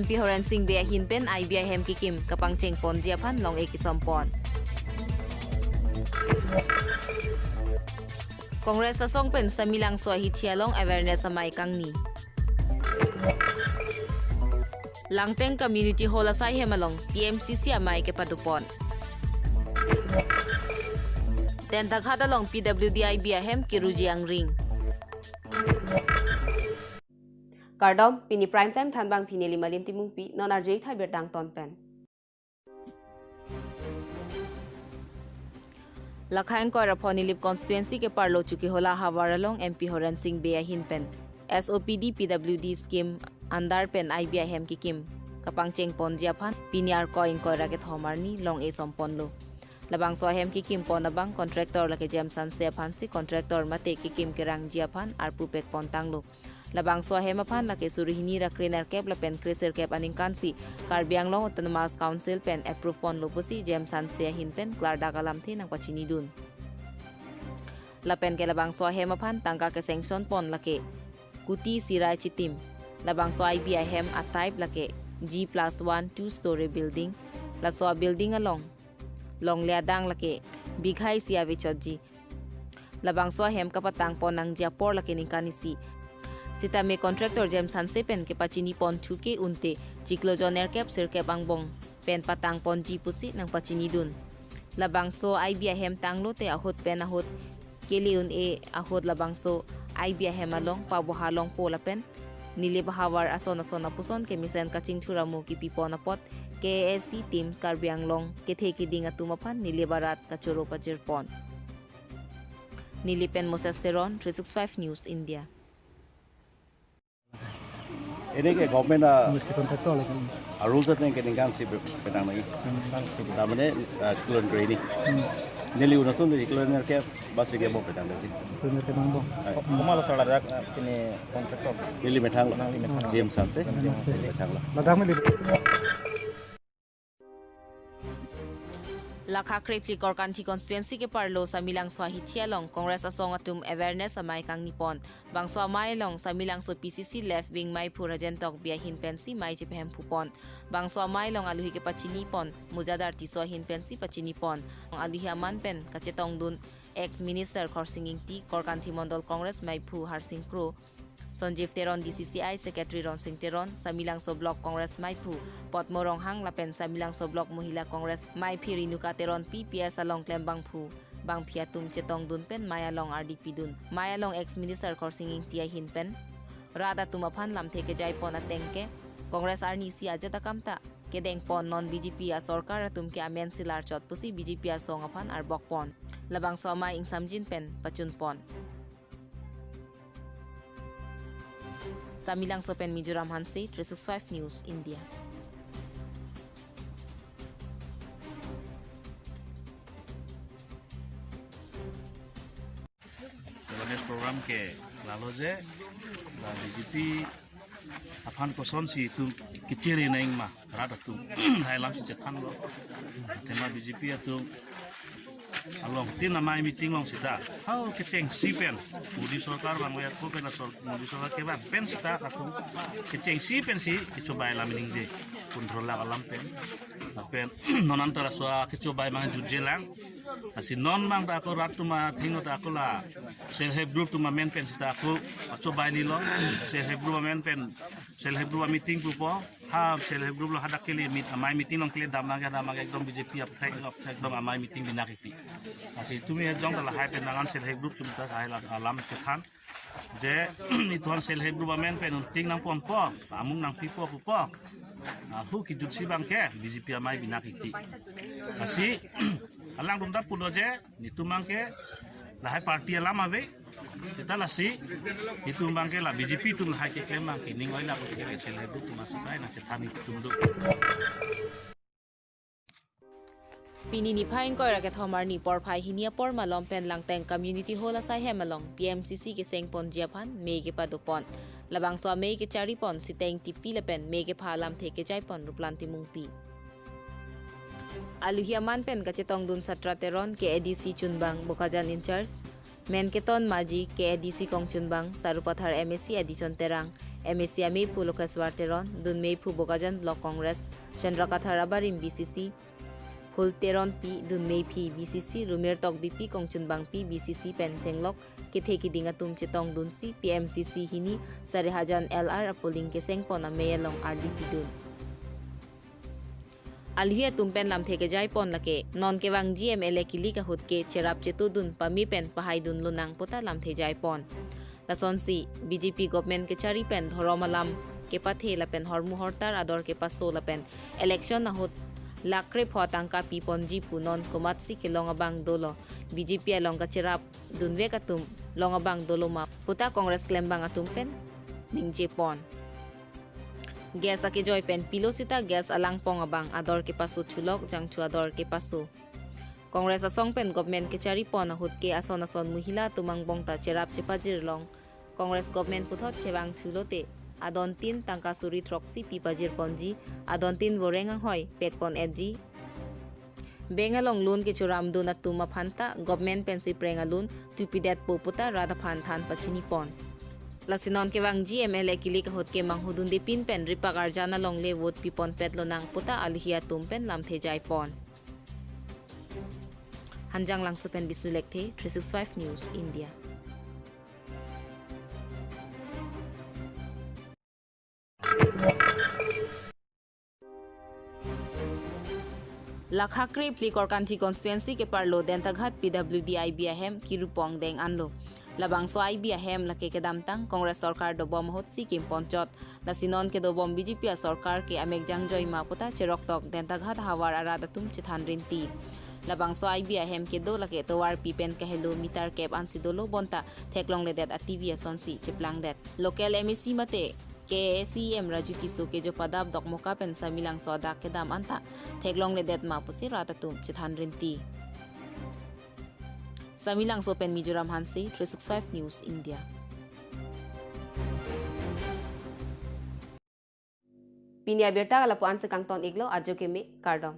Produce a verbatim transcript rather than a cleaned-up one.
M P Horen Sing Bey ahin pen I B I ahem kekim kapangcheng ponji aphan long-e kesom pon. Congress asong pen Samelangso ahithi along awareness amei kangni. Langteng Community Hall asai hem along P M C C amei kepado pon. Tentaghat along P W D I B ahem keruji angring. Kardom, pini Prime Time thanbang pini Limalim Timungpi, non arju-ik tha birta angton pen. Lakha ingkoi ra pho Nilip constituency keparlo Chokihola havar along M P Horen Sing Bey ahin pen S O P D P W D scheme under pen I B I ahem kekim kapangcheng ponji aphan pini Arkoi ingkoi ra kethom arni long-e som ponlo. Labangso ahem kekim pon abang contractor lake James Hanse aphan si contractor mate kekim kerangji aphan arpu pek pon tanglo. Labangso ahem aphan lake suri hini ra krenerkep lapen kresirkep aningkan si Karbi Anglong Autonomous Council pen approve ponlo pusi James Hanse ahin pen klardak alamthe nangpachinidun. Lapen ke labangso ahem aphan tangka ke-sanction pon lake kuti sirai chitim. Labangso I B I ahem a-type lake G plus one two story building. Laso a-building along longle adang lake bigha isi ave chotji. Labangso ahem kapatang pon nangji apor lake ningkan isi. Sitame contractor James Hanse pen kepachini pon thu ke unte chiklo jon nerkep sirkep angbong pen patang ponji pusi nangpachinidun. Labangso I B I ahem tanglote ahut pen ahut kele un-e ahut labangso I B I ahem along paboha longpo lapen Nilip ahavar ason ason apuson kemesen kachingthur amo kipi pon apot K A A C team Karbi Anglong kethe keding atum aphan Nilip arat kachoro pajir pon. Nilip pen Moses Teron, three six five News India. Ini ke government a Mesti contractor lagi. A rules ateng ke ningkan si pe-, petang lagi. Ningkan si. Tamane, ah, chiklo jon ini. Hmm. Neli unasun di chiklo jon ke basi ke mo petang lagi. Chiklo jon petang bo. Ai. Komat lo sir ladak, ah, ini contractor. Neli methang lo. Neli methang. James Hanse. James Hanse. Methang lo. Ladak me di. Lakha krephli Korkanthi constituency keparlo Samelangso ahithi along Congress asong atum awareness amei kangni pon. Bangso amei along Samelangso P C C left wing meiphu Rajen Tokbi ahin pensi mei chepehemphu pon. Bangso amei along aluhi kepachini pon Mujadar Tisso ahin pensi pachini pon. Aluhi aman pen kachetongdun ex minister Khorsing Ingti, Korkanthi Mondol Congress meiphu Harsing Kro, Sanjeev Teron, D C C I Secretary Ronsing Teron, Samelangso Block Congress meiphu Potmo Ronghang lapen Samelangso Block Mohila Congress meiphi Renuka Teron P P S along klembangphu bangphi atum chetongdun pen mei along ardi pidun. Mei along ex minister Khorsing Ingti ahin pen rat atum aphan lamthe kejai pon ateng ke Congress arnisi ajat akam ta kedeng pon, non B J P asorkar atum ke amen si larchot pusi B J P asong aphan arbok pon. Labangso amei ingsamjin pen pachun pon. Samelangso pen Mizoram Hanse, three six five News India. Awareness program ke lalo je, la B J P aphan kosonsi itum kechere nang ma, rat atum hai alamsi chethanlo. Tema B J P atum along tin amei meeting along sita, hau kechengsi pen Modi sorkar bang ya ko pen asor Modi sorkar ke bang pen sita atum kechengsi pensi kechobai alam ningje, pundro lakh alam pen. Pen non antar aswa kechobai mang jutje lang. Lasi non bang ta ako rat atum athengno ta ako la self help group atum amen pen sita ako pachobai lilo. Self help group amen pen self help group ameeting pupo. Ha self help group lo hadak kele meet amei meeting along kele dam nangke dam nangke ekdom B J P aphek lo aphek dam amei meeting bina kiti. Lasi tumi jong ta lahai pen nang-an self help group atum ta lahai alam kethan. Je, ituan self help group amen pen unting nangponpo, amung nangpipo pupo. Ah, hu kejutsi bang ke B J P amei bina kiti. Lasi alangtum ta pulo je, netum bang ke lahai party alam ave. Seta lasi netum bang ke la B J P atum lahai keklem bang ke ning oi la ko ke self help group atum asakai nangchethan netum do. Pini niphai ingkoi ra kethom arni porphai hini apor malom pen Langteng Community Hall asai hem along P M C C keseng ponji aphan mei kepado pon. Labangso amei kechari pon Siteng Tipi lapen mei kepha alamthe kejai pon Ruplanti Mungpi. Aluhi aman pen kachetongdun Satra Teron, K A D C chunbang Bokajan in charge, Menketon Maji, K A D C kongchunbang, Sarupathar M A C Adison Terang, M A C ameiphu Lokeshwar Teron, dun meiphu Bokajan Block Congress Chandra Kathar abarim B C C Phul Teronpi, dun meiphi B C C Rumir Tokbipi, Kongchunbangpi B C C pen chenglok kethe kiding atum chetongdunsi P M C C hini Sarihajan L R apolling kesengpon amei along ardi pidun. Alhi atum pen lamthe kejaipon lake non kevangji M L A kilik ahut ke cherap chetudun pame pen pahaidun lonang puta lamthe jaipon. Lasonsi B J P government kechari pen dhorom alam kepathe lapen hormu hortar ador kepaso lapen election ahut lakh krepho tangka piponji pu non komatsi kelong abang dolo, B J P along kacherap dunvek atum long abang dolo ma puta Congress klembang atum pen ningjepon. Gas akejoi pen pilo sita gas alangpong abang ador kepaso chulok jangchu ador kepaso. Congress asong pen government kecharipon ahut ke ason ason muhila atum angbong ta cherap chepajir long. Congress government puthot chevang chulote adontin tangka suri throksi pipajirponji, adontin voreng anghoi pekpon etji. Bank along loan kechoramdun atum aphanta government pensi preng alun tupidetpo puta rat aphan than pachinipon. Lasi non kevangji M L A kilik ahut ke manghudundepin pen ripak arjan alongle vote piponpet lonang puta alhi atum pen lamthe jaipon. Hanjanglangso pen Bisnu Lekthe, three six five News India. Lakha krephli Korkanthi constituency keparlo Dentaghat P W D I B ahem kirupong deng anlo. Labangso I B ahem lake kedamtang Congress sorkar dobom ahutsi kimponchot. Lasi non kedobom B J P asorkar ke amek jangjoi ma puta cheroktok Dentaghat havar arat atum chethan rinti. Labangso I B ahem kedo lake tovarpi pen kahelo meter kep ansi dolo bonta theklongledet a-T V asonsi cheplangdet. Local M A C mate K A A C E M Raju Tisso kejo padap Dokmoka pen Samelangso adak kedam anta theklongledet ma pusi rat atum chethan rinti. Samelangso pen Mizoram Hanse, three six five News India. Pini abirta lapu-an si kangton iklo, ajo keme, kardom.